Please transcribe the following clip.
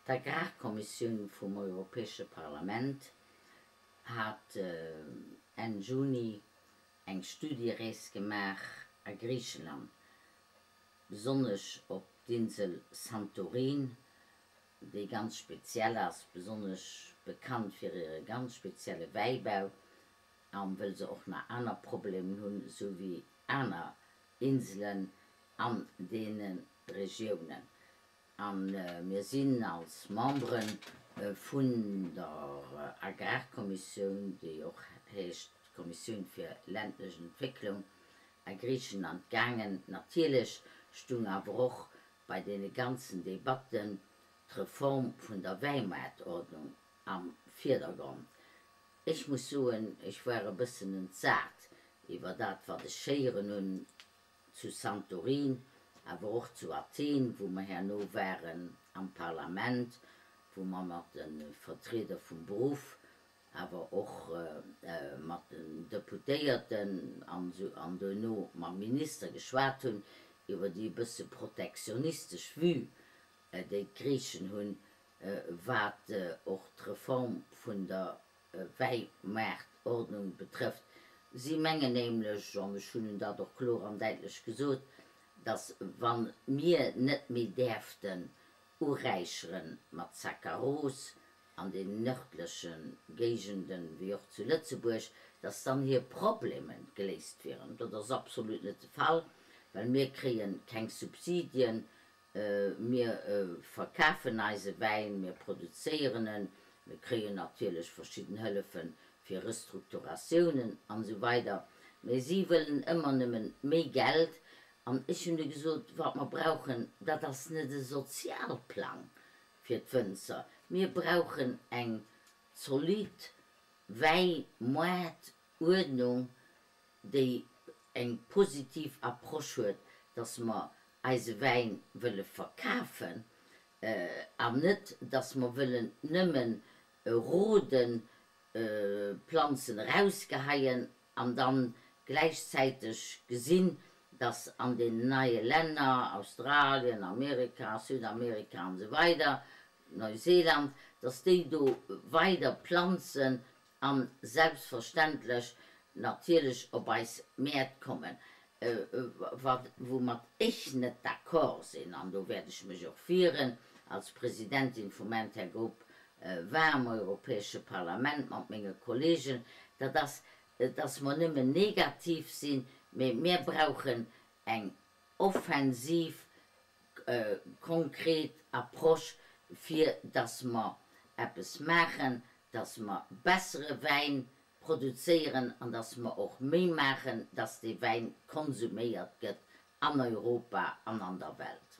D'Agrarkommissioun vum Europäesche Parlament hat Enn Juni eng Studierees gemaach a Griicheland, besonnesch op d'Insel Santorin, déi ganz speziell ass, besonnesch bekannt fir hire ganz spezielle Wäibau a wëll se och nach aner Problemen hunn, esou wéi aner Inselen an deene Regiounen. A mir sinn als Membere vun der Agrarkommissioun, déi och heescht Kommissioun fir ländlech Entwécklung, a Griichenland gaangen. Natierlech stung awer och bei deene ganzen Debatten d'Reform vun der Wäimaartordnung am Virdergrond. Ech muss soen, ech war e bëssen entsat iwwer dat, wat ech héieren hunn zu Santorin, awer och zu Athen, wou mer herno waren am Parlament, wou mer mat de Vertrieder vum Beruff, awer och mat den Deputéierten an duerno mam Minister geschwat hunn iwwer déi e bësse protektionistesch Vue, déi d'Griichen hunn, wat och d'Reform vun der Wäimaartordnung betrëfft. Si mengen nämlech, an ech hunn dat och kloer an däitlech gesot, datt wa mir net méi däerften uräichere mat Saccharose an den nërdleche Géigenden, wéi och zu Lëtzebuerg, datt dann hir Problemen geléist wieren. Dat ass absolut net de Fall, well mir kréie keng Subsidien, Mir verkafen eise Wäin, mir produzéieren en, mir kréien natierlech verschidden Hëllefe fir Restrukturatiounen an esou weider, mä si wëllen ëmmer nëmmen méi Geld. An ech hunn du gesot, wat mer brauchen, dat ass net e Sozialplang fir d'Wënzer, mir brauchen eng zolidd Wäimaartuerdnung, déi eng positiv Approche huet, dass mer eise Wäin wëlle verkafen an net, dass mer wëllen nëmmen roden, Planzen erausgeheien an dann gläichzäiteg gesinn, dass an den neie Länner, Australien, Amerika, Südamerika an esou weider, Neuseeland, dass déi do weider planzen an selbstverständlech natierlech op eis Mäert kommen, wat woumat ech net d'accord sinn, an do wäert ech mech och wieren als Presidentin vum Intergroup Vin am Europäesche Parlament mat menge Kollegen, dat ass, dass mer nëmmen negativ sinn, mä mir brauchen eng offensiv konkret Approche, fir dass mer eppes maachen, dass mer bessere Wäin produzéieren an dass mer och méi maachen, dass dee Wäin konsuméiert gëtt an Europa an an der Welt.